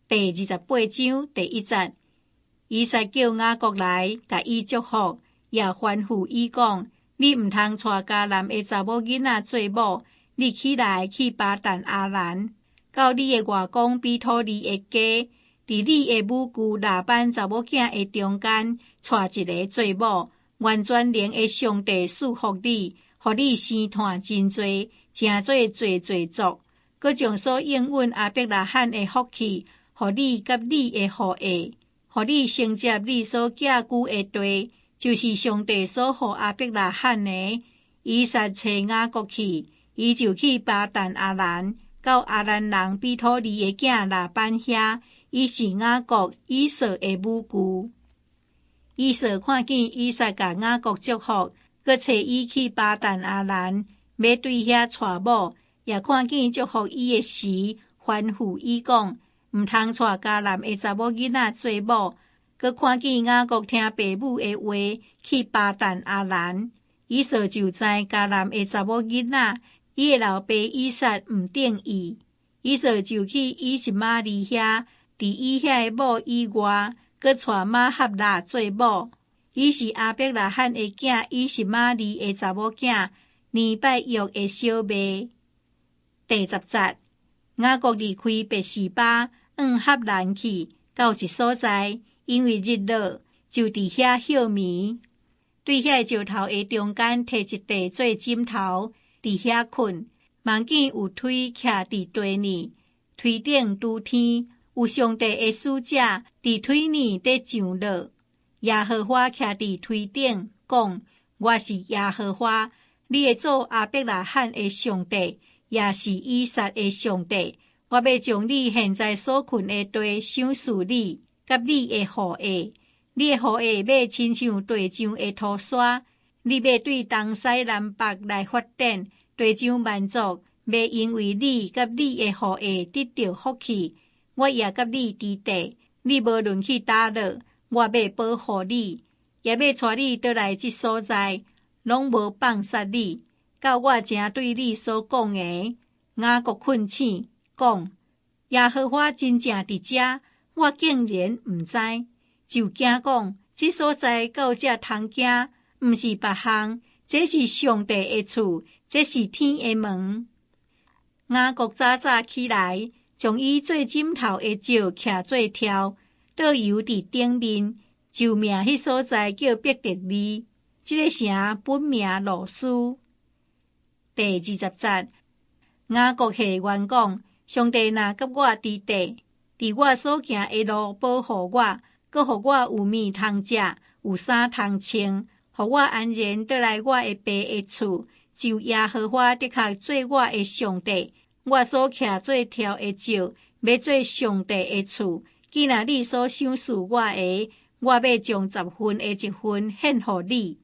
第28章第1節，以撒叫雅各來，共伊祝福，也吩咐伊講：你毋通娶迦南的查某囡仔做某，你起來去巴旦亞蘭，到你的外公彼土利的家，佇你的母舅拉班查某囝的中間，娶一个做某。願全能的上帝賜福你，予你生湠真濟，成做濟濟族，閣將所應允亞伯拉罕的福氣，予你佮你的後裔，予你承接你所寄居的地，就是上帝所予亞伯拉罕的。以撒差雅各去，伊就去巴旦亞蘭，到亞蘭人彼土利的囝拉班遐，伊是雅各以掃的母舅。以掃看見以撒共雅各祝福，閣差伊去巴旦亞蘭，欲對遐娶某，也看見祝福伊的時，吩咐伊講，毋通娶迦南的查某囡仔做某。閣看見雅各聽爸母的話，去巴旦亞蘭，以掃就知迦南的查某囡仔，伊的老爸以撒毋中意。以掃就去以實瑪利遐，除伊遐的某以外，閣娶瑪哈辣做某。伊是亞伯拉罕的囝以實瑪利的查某囝，尼拜約的小妹。第10節，雅各離開別是巴，往哈蘭去，到一所在，因為日落，就佇遐歇暝。對遐石頭的中間提一塊做枕頭，佇遐睏。夢見有梯徛佇地呢，梯頂拄天，有上帝的使者佇梯呢佇上落。耶和華徛佇梯頂，講：我是耶和華，你的祖亞伯拉罕的上帝，也是以撒的上帝。我欲將你現在所睏的地賞賜你，佮你的後裔。你的後裔欲親像地上的塗沙，你欲對東西南北來發展，地上萬族欲因為你佮你的後裔得著福氣。我也佮你佇地，你無論去佗落，我欲保護你，也欲帶你倒來這所在，攏無放殺你，到我正對你所講的。雅各困醒，講：耶和華真正佇遮，我竟然毋知，就驚講：這所在到這通驚，毋是別項，這是上帝的厝，這是天的門。雅各早早起來，將伊做枕頭的石徛做柱，倒油佇頂面，就命彼所在叫伯特利。這个城本名路斯。第20節，雅各下願講：上帝若佮我佇地，佇我所行的路保護我，閣予我有物通食，有衫通穿，予我安然倒來我的爸的厝，就耶和華的確做我的上帝。我所徛做柱的石，欲做上帝的厝。既若你所賞賜我的，我欲將十份的一份獻予你。